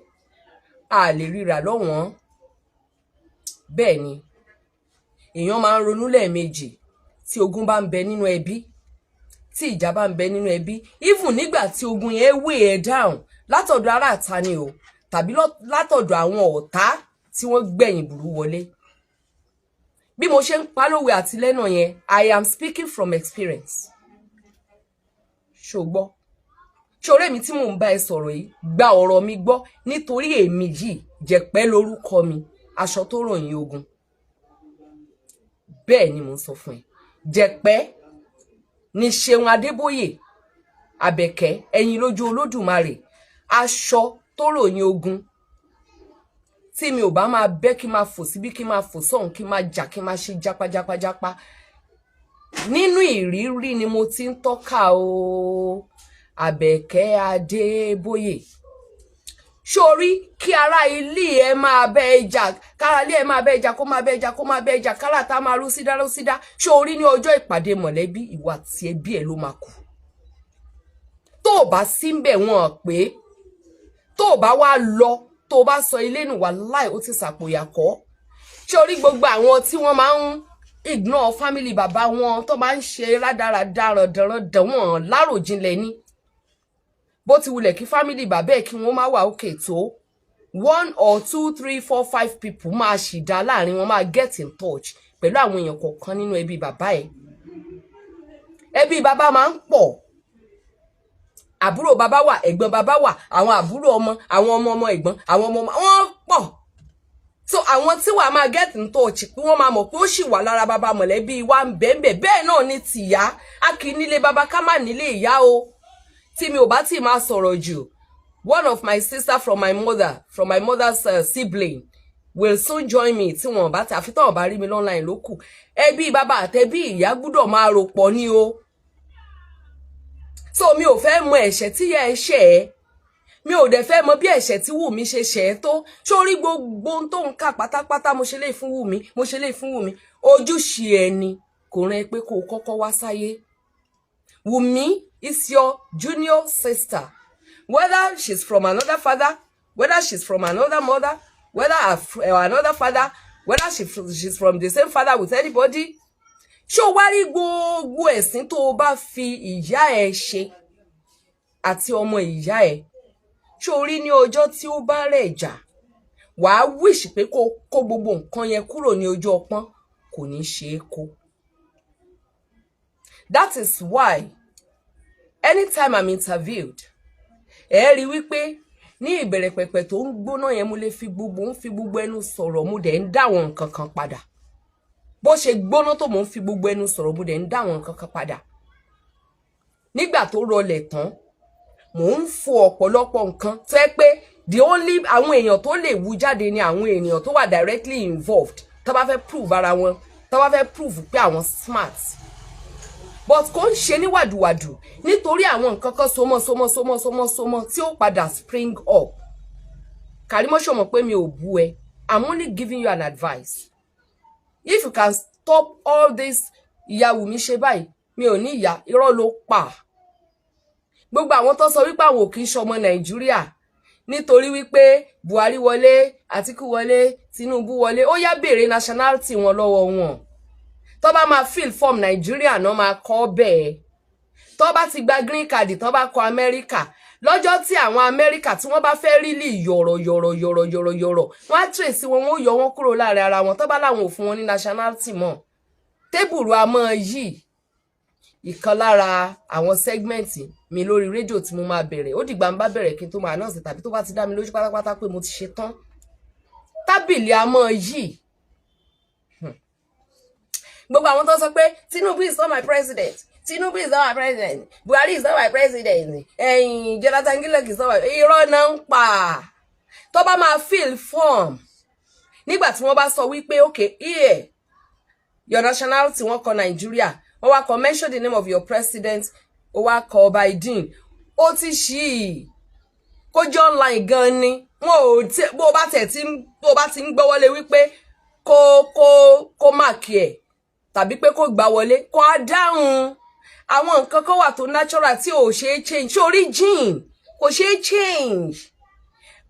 a lè ríra lọ́wọ́n. Bẹ́ẹ̀ ni, èèyàn máa ń ronú lẹ́ẹ̀mejì tí ogun bá ń bẹ nínú ẹbí, tí ìjà bá ń bẹ nínú ẹbí, even nígbà tí ogun yẹn weigh ẹ down látọ̀dọ̀ ará àta ni o, tàbí látọ̀dọ̀ àwọn ọ̀tá tí wọ́n gbẹ̀yìn burú wọlé. Bí mo ṣe ń palówe àti lẹ́nà yẹn, I am speaking from experience. Ṣùgbọ́n ṣoré mi tí mò ń bá ẹ sọ̀rọ̀ yìí, gba ọ̀rọ̀ mi gbọ́, nítorí èmi yìí jẹ̀pẹ́ lórúkọ mi, aṣọ tó ròyìn ogun. Bẹ́ẹ̀ ni mò ń sọ fún ẹ. Jẹ̀pẹ́ ni Ṣeun Adébóyè Àbẹ̀kẹ́, ẹ̀yin lójú Olódùmarè, aṣọ tó ròyìn ogun. Tí mi ò bá máa bẹ́, kí n máa fò síbí, kí n máa fò sọ́hùn, kí n máa jà, kí n máa ṣe jápájápájápá, nínú ìrírí ni mo ti ń tọ́ka o. Àbẹ̀kẹ́ Adébóyè, sórí kí ará ilé ẹ máa bẹ ẹ jà, kára ilé ẹ máa bẹ ẹ jà, kó máa bẹ ẹ jà, kó máa bẹ ẹ jà, kára tá máa rú sídá rú sídá. Sórí ní ọjọ́ ìpàdé mọ̀lẹ́bí, ìwà tí ẹbí ẹ ló máa kù. Tó o bá sí ń bẹ̀ wọ́n pé tó o bá wá lọ, tó o bá sọ ilé nù, wà láì ó ti sàpòyà kọ́. Sórí gbogbo àwọn tí wọ́n máa ń ignore family bàbá wọn, tó máa ń ṣe rádaràda ràndànràndàn, wọn láròjinlẹ̀ ni. Bó ti wulẹ̀ kí family bàbá ẹ̀ kí wọ́n má wà òkè tó, one or two, three, four, five people máa ṣì dá láàrin wọn, máa get in touch pẹ̀lú àwọn èèyàn kọ̀ọ̀kan nínú ẹbí bàbá ẹ̀. Ẹbí bàbá máa ń pọ̀. Àbúrò bàbá wà, ẹ̀gbọ́n bàbá wà, àwọn àbúrò ọmọ, àwọn ọmọ ọmọ ẹ̀gbọ́n, àwọn ọmọ ọmọ wọn pọ̀. So àwọn tí wàá máa get in touch pé wọ́n máa mọ̀ pé ó sì wà lára bàbá, mọ̀lẹ́bí wa ń bẹ́ẹ̀ bẹ́ẹ̀ náà ní tìyá. A kì í nílé bàbá ká má nílé ìyá o. Tí mi ò bá tí máa sọ̀rọ̀ jù, one of my sister from my mother, from my mother's sibling will soon join me. Tí wọn bá ti àfi tán bá rí mi online ló kù. Ẹbí bàbá àtẹbí ìyá gbúdọ̀ máa rò pọ̀ ní o. So mi ò fẹ́ mọ ẹ̀ṣẹ̀ tí ìyá ẹ ṣẹ̀ ẹ́, mi ò dẹ̀ fẹ́ mọ bí ẹ̀ṣẹ̀ tí Wùmí ṣe ṣẹ̀ ẹ́ tó. Sórí gbogbo ohun tó ń kà pátápátá, mo ṣe lè fún Wùmí, mo ṣe lè fún Wùmí, ojúṣe ẹni kò rán ẹ pé kó o kọ́kọ́ wá sáyé. Wùmí is your junior sister, whether she's from another father, whether she's from another mother, whether another father, whether she's from the same father with anybody. Ṣó wá rí gbogbo ẹ̀sìn tó o bá fi ìyá ẹ ṣe àti ọmọ ìyá ẹ, ṣó rí ní ọjọ́ tí ó bá rẹ̀ jà, wàá wish pé kó kó gbogbo nǹkan yẹn kúrò ní ojú ọpọ́n, kò ní ṣe é kó. That is why anytime I'm interviewed, ẹ rí wípé ní ìbẹ̀rẹ̀ pẹ̀pẹ̀ tó ń gbóná yẹn, mo lè fi gbogbo ń fi gbogbo ẹnu sọ̀rọ̀, mo dẹ̀ ń dá àwọn nǹkan kan padà. Bó ṣe gbóná tó, mò ń fi gbogbo ẹnu sọ̀rọ̀, mo dẹ̀ ń dá àwọn nǹkan kan padà. Nígbà tó rọlẹ̀ tán, mò ń fo ọ̀pọ̀lọpọ̀ nǹkan tó yẹ pé the only àwọn èèyàn tó lè wú jáde ni àwọn èèyàn tó wà directly involved, tó bá fẹ́ prove ara wọn, tó bá fẹ́ prove pé àwọn smart. But kò ń ṣe ní wàdùwàdù, nítorí àwọn nǹkan kan somọ́ somọ́ somọ́ somọ́ somọ́ tí ó padà spring up. Kàrímọ́, ṣò mọ̀ pé mi ò bú ẹ? I'm only giving you an advice. If you can stop all this, ìyá Wùmí ṣe báyìí, mi ò ní ìyá, irọ́ ló pa. Gbogbo àwọn tó sọ wípé àwọn ò kì í ṣọmọ Nàìjíríà nítorí wípé Buhari wọlé, Àtíkù wọlé, Tinubu wọlé, ó yá, béèrè nationality wọn lọ́wọ́ wọn. Tó bá máa fill form Nàìjíríà náà máa kọ́ bẹ́ẹ̀. Tó bá ti gba green card, tó bá kọ Amẹ́ríkà, lọ́jọ́ tí àwọn Amẹ́ríkà tí wọ́n bá fẹ́ rí lì yọ̀rọ̀ yọ̀rọ̀ yọ̀rọ̀ yọ̀rọ̀ yọ̀rọ̀, wọ́n á trace wọn, wọ́n ó yọ wọ́n kúrò láàrin ara wọn, tó bá láwọn ò fún wọn ní nationality mọ́. Tébùrù àmọ́ yìí, ìkan lára àwọn segment mi lórí rédíò tí mo máa bẹ̀rẹ̀, ó dìgbà ń bá bẹ̀rẹ̀ kí n tó máa announce, tàbí tó bá ti dá mi lójú pátápátá pé mo ti ṣe tán. Tábìlì àmọ́ yìí, gbogbo àwọn tó sọ pé "Tinubu is not my president, Tinubu is not my president, Buhari is not my president, ẹ̀yìn Jonathan Goodluck is not my", irọ́ náà ń pa. Tó bá máa fill form, nígbà tí wọ́n bá sọ wípé, "Okay, here, your nationality," wọ́n kọ Nàìjíríà, wọ́n wá kọ "Mention the name of your president," ó wá kọ Biden. Ó ti ṣí i kó jẹ́ online gan ni wọn ò tí bó bá ti ń gbọ́wọ́lé wípé kó mark ẹ̀ tàbí pé kó gbà wọlé, kó á dáhùn. Àwọn nǹkan kan wà tó natural tí ò ṣeé change. Sórí gene kò ṣeé change.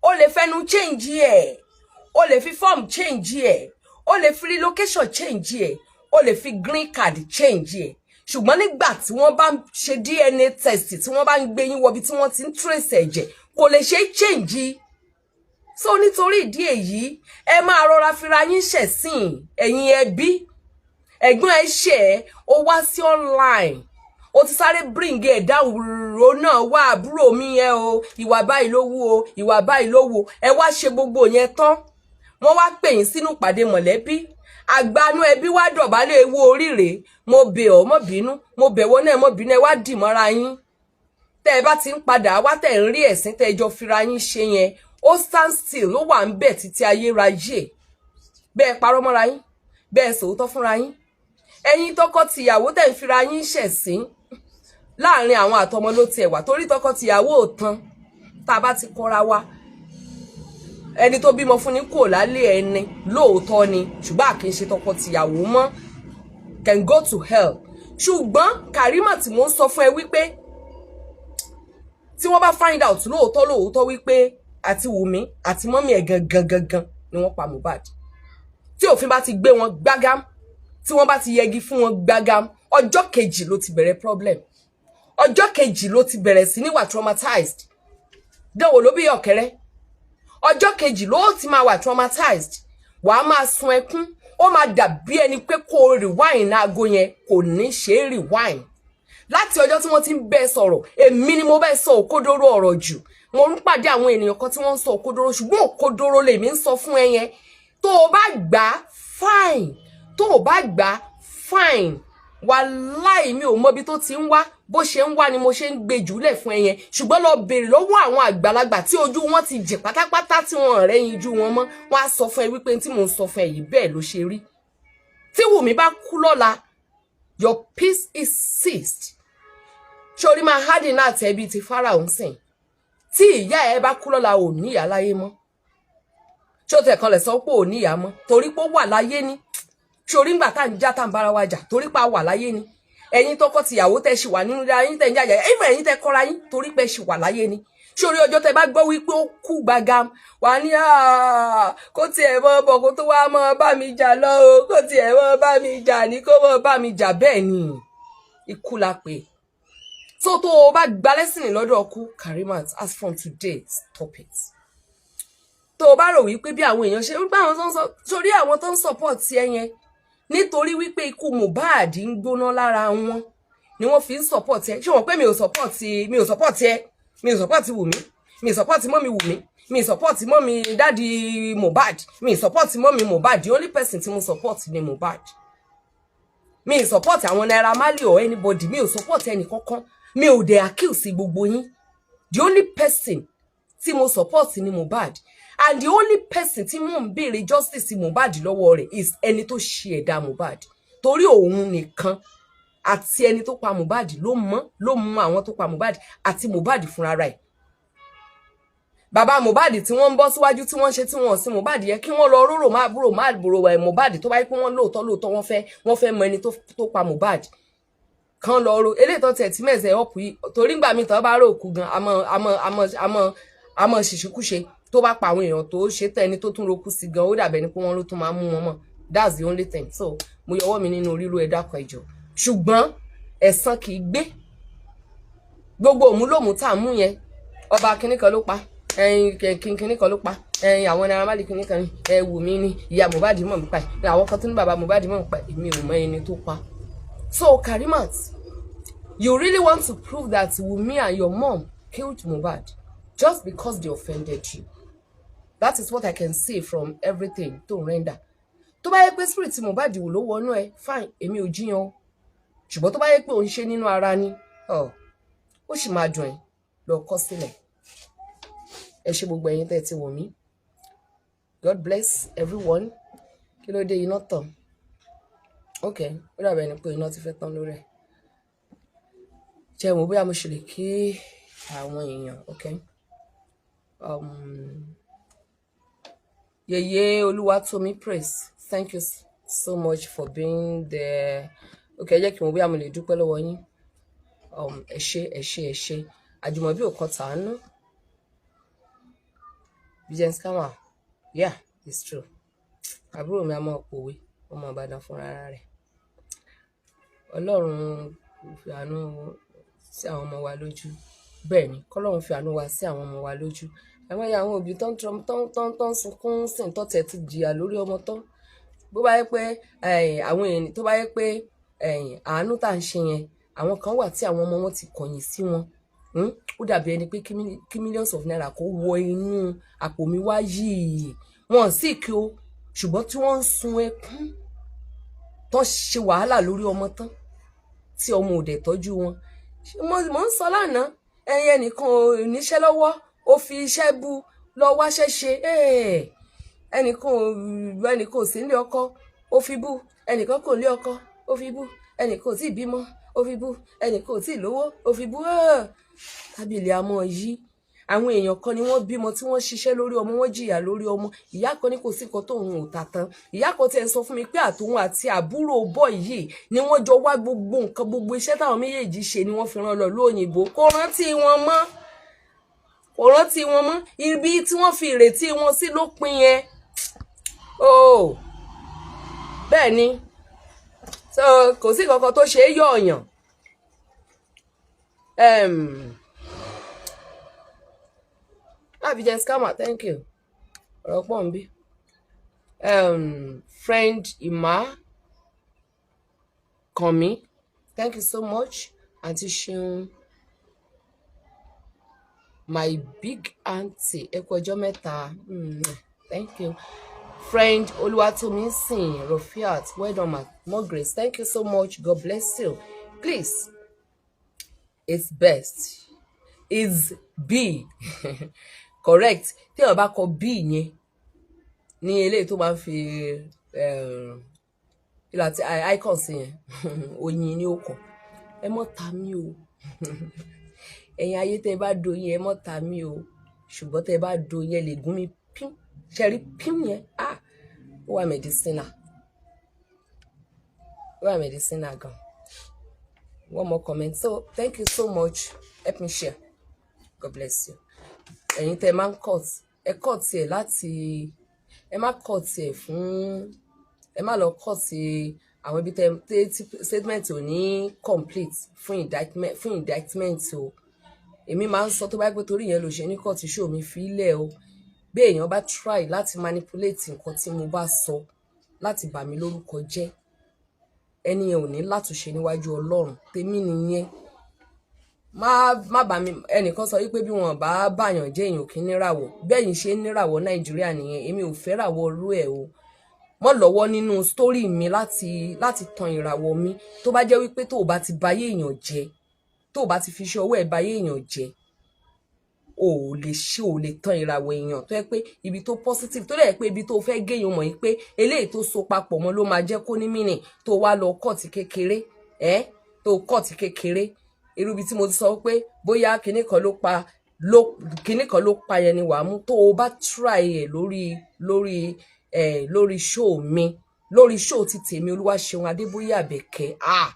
O lè fẹnu change ẹ̀, o lè fi form change ẹ̀, o lè fi relocation change ẹ̀, o lè fi green card change ẹ̀, ṣùgbọ́n nígbà tí wọ́n bá ń ṣe DNA test, tí wọ́n bá ń gbé yín wọbi tí wọ́n ti ń trace ẹ̀jẹ̀, kò lè ṣe change. So nítorí ìdí èyí, ẹ máa rọra fira yín ṣẹ̀sìn. Ẹ̀yin ẹbí, ẹ̀gbọ́n ẹ ṣe ẹ́, ó wá sí online, ó ti sáré bring ẹ̀ dáwùrò náà wá. Àbúrò mi yẹn o, ìwà báyìí ló wù o, ìwà báyìí ló wù. Ẹ wá ṣe gbogbo yẹn tán, wọ́n wá pè yín sínú ìpàdé mọ̀lẹ́bí. Àgbànú ẹbí wá dọ̀bálẹ̀, ewu oríire, mo bẹ̀ ọ́, mọ́ bínú, mo bẹ̀ wọ́n náà, mọ́ bínú. Ẹ wá dì mọ́ra yín. Tẹ́ ẹ bá ti ń padà wá, tẹ́ ẹ ń rí ẹ̀sìn tẹ́ ẹ jọ fira yín ṣe yẹn, ó stand still, ó wà ń bẹ̀ títí ayérayé. Bẹ́ẹ̀ parọ́ mọ́ra yín, bẹ́ẹ̀ sòótọ́ fúnra yín, ẹ̀yin tọkọ-tìyàwó tẹ́ ń fira yín ṣẹ̀sín, láàrin àwọn àtọmọ ló tiẹ̀ wà, torí tọkọ-tìyàwó ò tán. Tá a bá ti kọ́ra wa, ẹni tó bímọ fún ni kò lálé ẹni lóòótọ́ ni, ṣùgbọ́n à kì í ṣe tọkọ-tìyàwó mọ́, can go to hell. Ṣùgbọ́n Karimo tí mò ń sọ fún ẹ wípé tí wọ́n bá find out lóòótọ́ lóòótọ́ wípé àti Wùmí àti mummy ẹ̀ gangan gangan ni wọ́n pa Mohbad, tí òfin bá ti gbé wọn gbágám, tí wọ́n bá ti yẹgi fún wọn gbágám, ọjọ́ kejì ló ti bẹ̀rẹ̀ problem, ọjọ́ kejì ló ti bẹ̀rẹ̀ sí ní wà traumatized. Dánwò ló bí ọ̀kẹ́rẹ́, ọjọ́ kejì ló ti máa wà traumatized. Wàá máa sun ẹkún, ó máa dàbí ẹni pé kó o rewind aago yẹn, kò ní ṣe é rewind. Láti ọjọ́ tí wọ́n ti ń bẹ́ sọ̀rọ̀, èmi ni mo bẹ́ sọ òkodoro ọ̀rọ̀ jù. Mo ń pàdé àwọn ènìyàn kan tí wọ́n ń sọ òkodoro, ṣùgbọ́n òkodoro lèmi ń sọ fún ẹ yẹn. Tó o bá gbà á, fine. Tó o bá gbà á, fine. Wàláì, mi ò mọbi tó ti ń wá. Bó ṣe ń wá ni mo ṣe ń gbé jùlẹ̀ fún ẹ yẹn. Ṣùgbọ́n lọ béèrè lọ́wọ́ àwọn àgbàlagbà tí ojú wọn ti jì pátápátá, tí wọn rẹ́yìn ijú wọn mọ́, wọn á sọ fún ẹ wípé tí mò ń sọ fún ẹ yìí, bẹ́ẹ̀ ló ṣe rí. Tí Wùmí bá kú lọ́la, your peace is seized. Sórí máa hádìn náà tẹ́ bíi ti Fáráò ń sìn. Tí ìyá ẹ bá kú lọ́la, ò ní ìyá láyé mọ́. Ṣé o tẹ̀ kan lẹ̀ sọ pé ò ní ìyá mọ́ torí pé ó wà láyé ni? Sórí ńgbà tá à ń já, tá à ń bára wa jà, torí pé a wà láyé ni. Ẹ̀yin tọkọ tìyàwó tẹ́ ṣì wà nínú ilé ayé, tẹ́ ń jàjà, ẹ̀yin ẹ̀yin tẹ́ kọ́ra yín, torí pé ṣì wà láyé ni. Sórí ọjọ́ tẹ́ bá gbọ́ wípé ó kú gbàgàm, wà ní kó tiẹ̀ mọ́ bọ̀, kó tó wá mọ́ bá mi jà lọ o, kó tiẹ̀ mọ́ bá mi jà ní, kó mọ́ bá mi jà. Bẹ́ẹ̀ ni, ikú la pè. Tó o bá gba lẹ́sìn lọ́dọ̀ ọkú Karimat, as from today, stop it. Tó o bá rò wípé bí àwọn èèyàn ṣe wípé àwọn tó ń sọ sórí àwọn tó ń support ẹ yẹn, nítorí wípé ikú Mohbad ń gbóná lára wọn ni wọ́n fi ń support ẹ. Ṣé wọ́n pé mi ò support ẹ, mi ò support Wùmí, mi ò support mummy Wùmí, mi ò support mummy daddy Mohbad, mi ò support mummy Mohbad. The only person tí mo support ni Mohbad. Mi ò support àwọn Naira Marley or anybody. Mi ò support ẹnì kankan, mi ò dẹ̀ accuse gbogbo yín. The only person tí mo support ni Mohbad, and the only person tí mò ń béèrè justice Mohbad lọ́wọ́ rẹ̀ is ẹni tó ṣe ẹ̀dá Mohbad, torí òun nìkan àti ẹni tó pa Mohbad ló mọ̀, ló mọ̀ àwọn tó pa Mohbad àti Mohbad fúnra rẹ̀. Bàbá Mohbad tí wọ́n ń bọ́ síwájú, tí wọ́n ṣe tí wọ́n sin Mohbad yẹ kí wọ́n lọ rórò má búrò má búrò ẹ̀ Mohbad. Tó bá yẹ pé wọ́n lóòótọ́ lóòótọ́ wọ́n fẹ́ mọ ẹni tó pa Mohbad, kan lọ ro eléyìí tó tiẹ̀ tí mẹ̀sẹ̀ ọ̀pù yìí, torí ngbà mi tán bá rò kú gan, àmọ́ àmọ́ àmọ́ àmọ́ àmọ́ ṣìṣekúṣe tó bá pa àwọn èèyàn tó ṣe tẹ́, ẹni tó tún roku sí gan, ó dàbẹ̀ ni pé wọ́n ló tún máa mú wọn mọ́. That's the only thing. So mo yọwọ́ mi nínú ríro, ẹ dákun, ẹ jọ̀ọ́. Ṣùgbọ́n ẹ̀san kì í gbé. Gbogbo òmùlòmù tá à ń mú yẹn, ọba kinní kan ló pa ẹyin, kinní kan ló pa ẹyin, àwọn Naira Marley kinní kan ní ẹ Wùmí ní ìyá Mohbad mọ̀ nípa ẹ̀, àwọn kan tó ní bàbá Mohbad mọ̀ nípa ẹ̀. Èmi ò mọ ẹni tó pa. So Karimat, you really want to prove that Wùmí and your mom killed Mohbad just because they offended you. That is what I can see from everything tó ń render. Tó bá yẹ pé spirit Mohbad wò ló wọnú ẹ, fine, èmi ò jiyàn o. Ṣùgbọ́n tó bá yẹ pé òun ṣe nínú ara ni, ó sì máa dùn ẹ́. Lọ kọ sílẹ̀. Ẹ ṣe gbogbo ẹ̀yin tẹ́ ẹ ti wò mí. God bless everyone. Kí ló dé, iná tàn? Ok, ó dàbẹ̀ ni pé iná ti fẹ́ tán lórí ẹ̀. Jẹ́ mo bóyá mo ṣe lè kí àwọn èèyàn. Ok, Yèyé Olúwatómi Praise, thank you so much for being there. Ok, ẹ jẹ́ kí mo bóyá mo lè dúpẹ́ lọ́wọ́ yín. Ẹ ṣé, ẹ ṣé, ẹ ṣé. Àjùmọ̀bí ò kan tàánú. Vincent Kama, yeah, it's true. Àbúrò mi a máa pòwe, ọmọ Ìbàdàn fúnra rẹ̀. Ọlọ́run fi àánú sí àwọn ọmọ wa lójú. Bẹ́ẹ̀ ni, kọ́lọ́run fi àánú wa sí àwọn ọmọ wa lójú. Àwọn ẹ̀yà, àwọn òbí tó ń tó ń sunkún sí, tó tẹ̀ ti jìyà lórí ọmọ tán. Bó bá yẹ pé àwọn èèyàn, tó bá yẹ pé àánú tá à ń ṣe yẹn, àwọn kan wà tí àwọn ọmọ wọn ti kọ̀yìn sí wọn. Ó dàbí ẹni pé kí millions of naira kó wọ inú àpò mi wá yìí. Wọn sì kí o, ṣùgbọ́n tí wọ́n ń sun ẹkún tó ṣe wàhálà lórí ọmọ tán, tí ọmọ ò dẹ̀ tọ́jú wọn. Mo ń sọ lánàá, ẹyẹ nìkan ò níṣẹ́ lọ́wọ́, ó fi iṣẹ́ bu lọ wáṣẹ́ ṣe. Ẹnìkan ò sí nílé ọkọ, ó fi bú. Ẹnìkan kò nílé ọkọ, ó fi bú. Ẹnìkan ò tí ì bímọ, ó fi bú. Ẹnìkan ò tí ì lówó, ó fi bú. Tábìlì àmọ́ yí. Àwọn èèyàn kan ni wọ́n bímọ, tí wọ́n ṣiṣẹ́ lórí ọmọ, wọ́n jìyà lórí ọmọ. Ìyá kan ní kò sí nǹkan tóun ò tà tán. Ìyá kan tiẹ̀ sọ fún mi pé àtòun àti àbúrò bọ̀ yìí ni wọ́n jọ wá gbogbo nǹkan, gbogbo iṣẹ́ táwọn méjèèjì ṣe ni wọ́n fi rán lọ lóyìnbó. Kò rántí wọn mọ́, kò rántí wọn mọ́. Ibi tí wọ́n fi ìrètí wọn sí ló pin yẹn. Oh, bẹ́ẹ̀ ni. So kò sí kankan tó ṣe é yọ̀ ọ̀yàn. Abidjan Scammer, thank you. Ọ̀rọ̀ pọ̀ ń bí. Friend Emma Kànmí, thank you so much. Aunty Ṣeun, my big aunty, ẹ kú ọjọ́ mẹ́ta. Thank you. Friend Olúwatómisìn Rofiat, well done ma, more grace. Thank you so much. God bless you. Please, it's best is B correct. Tí èèyàn bá kọ B yẹn ní eléyìí tó máa ń fi ìlà tí icon sí yẹn, oyin ni ó kọ. Ẹ mọ́ ta mí o. Ẹ̀yin ayé, tẹ́ ẹ bá doyin, ẹ mọ́ ta mí o. Ṣùgbọ́n tẹ́ ẹ bá doyin, ẹ lè gún mi pín. Ṣe rí pín yẹn? Ah, ó wà medicinal, ó wà medicinal gan. One more comment. So thank you so much. Help me share. God bless you. Ẹ̀yin tẹ́ ẹ máa ń cut, ẹ cut ẹ̀ láti, ẹ má cut ẹ̀ fún, ẹ má lọ cut àwọn ibi tẹ́ tí statement ò ní complete fún indictment o. Èmi máa ń sọ, tó bá pẹ́ torí yẹn ló ṣe ní cut show mi, fi ilẹ̀ o. Bí èèyàn bá try láti manipulate nǹkan tí mo bá sọ láti bà mí lórúkọ jẹ́, ẹni yẹn ò ní látúnṣe níwájú Ọlọ́run. Tèmi nìyẹn. Má bà mí. Ẹnìkan sọ wípé bí wọn bá bàyàn jẹ́, èèyàn kì í níràwọ̀. Bẹ́yìn ṣe ń níràwọ̀ Nàìjíríà nìyẹn. Èmi ò fẹ́ ràwọ̀ rú ẹ̀ o. Mọ́ lọ́wọ́ nínú story mi láti tan ìràwọ̀ mi. Tó bá jẹ́ wípé tó o bá ti bayé èèyàn jẹ́, tó o bá ti fi iṣẹ́ ọwọ́ ẹ̀ bayé èèyàn jẹ́, o ò lè ṣe, o lè tan ìràwọ̀ èèyàn tó yẹ pé ibi tó positive, tó dẹ̀ pé ibi tó fẹ́ géèyàn mọ̀ yìí pé eléyìí tó so papọ̀ mọ́ ló máa jẹ́ kó ní mìnì, tó wá lọ cut kékeré ẹ́, tó cut kékeré irú ibi tí mo ti sọ pé bóyá kinní kan ló pa ló, kinní kan ló pa yẹn ni wàá mú. Tó o bá try ẹ̀ lórí show mi, lórí show ti tèmi, Olúwaṣeun Adébóyè Àbẹ̀kẹ́, ah,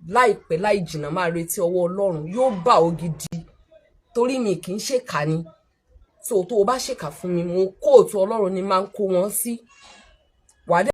láìpẹ́ láì jìnnà, máa retí ọwọ́ Ọlọ́run yóò bà ó gidi, torí mi kì í ṣèkà ni. So tó o bá ṣèkà fún mi, mo kóòtù Ọlọ́run ni máa ń kó wọn sí wàá dé.